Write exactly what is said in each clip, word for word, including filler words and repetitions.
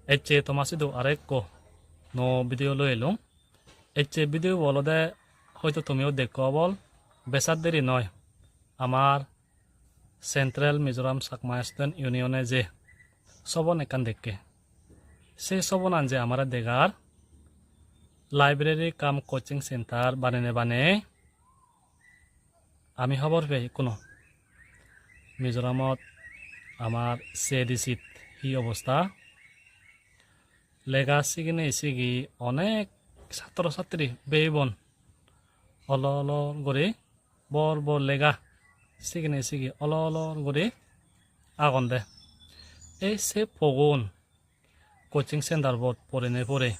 Ecche toma sidu aro ekko nuo video loi elung. Ecche video bo olode hoito tumiyo dekko obol, besar deri noi. Amar Central Mizoram Chakma Student Union-e je sobon ekkan dekke, se sobonan je amare degar library cum coaching center banene bane ami hobor pei ekkuno Mizoramot amar C A D C-t hi obosta. Lega sigine sigi onek satro satri bebon olor olor guri bor bor lega sigine sigi olor olor guri agonde. Ei se pogun coaching center bot porine pore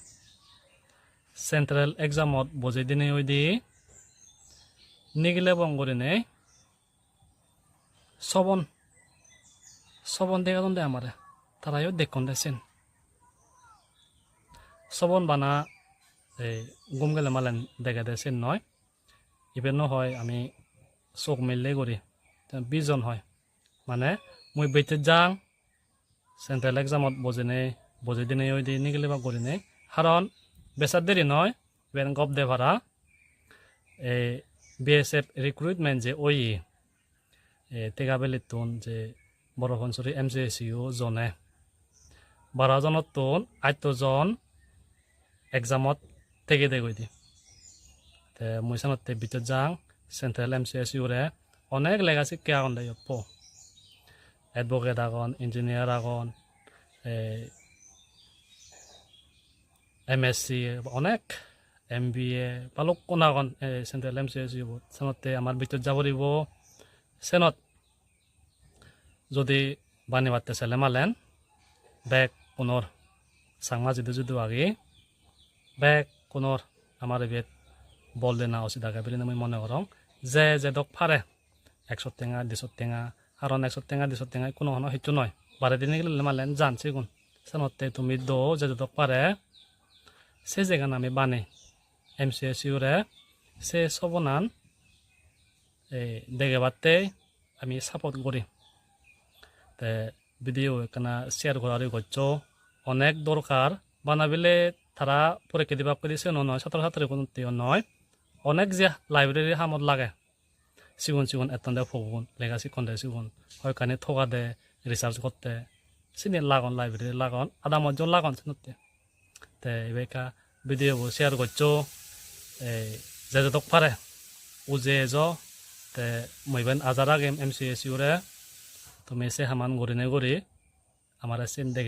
central exam ot bojei dinei oide nigilebong gurinei sobon, sobon degadon de amare, tarayo dekkon de sen. Sobon bana ei gum gele malen degede sen noi. Iben no hoi ami sok mele guri, te vision hoi. Mane mui bette jang central exam ot bojene, bojei dinei oide nigilebak gurinei. Haron besar deri noi, iben gop de para. Ei B S F recruitment je oye, e, Tegabelittun je Boro Pansuri M C S U zone baro jonottun atto jon exam ot tege degoi di. Te mui senotte bidot jang, central M C S U re onek lega sikke agonde iyot po. Advocate agon, engineer agon, e, M S C onek, M B A balukkun agon, e, central M C S U bot. Senotte amar bidot ja poribo. Senot jodi banibatte sele malen bekkunor, Changma jidu jidu agi, bekkunor amar ibet bol dena usit age bilinei mui mone gorong. Je jedok pare, ekso tenga, diso tenga, haron ekso tenga, diso tenga, ikkuno hono hissu noi. Baredi nigilile malen jan sigun. Senotte tumi do je jedok pare se jegan ami banei M C S U re se sobonan, e, degebatte ami support guri. Te video ekkana share gora guri goccho. Onek dorkar, bana bile tara porikke dibak guri siyen o noi, satro satrigunotte o noi. Onek je library hamot lage. Sigon sigon etton de pogun, lega sikkon de sigun. Hoyekkani togade, research gotte. Sini lagon, library lagon, adamot jo lagon senotte. Te ibe ekka video bo share goccho, ei, je jedok pare uje ejo. Te mui iben aja ragem M C S U re, tumi se haman gurine guri amare sen dege.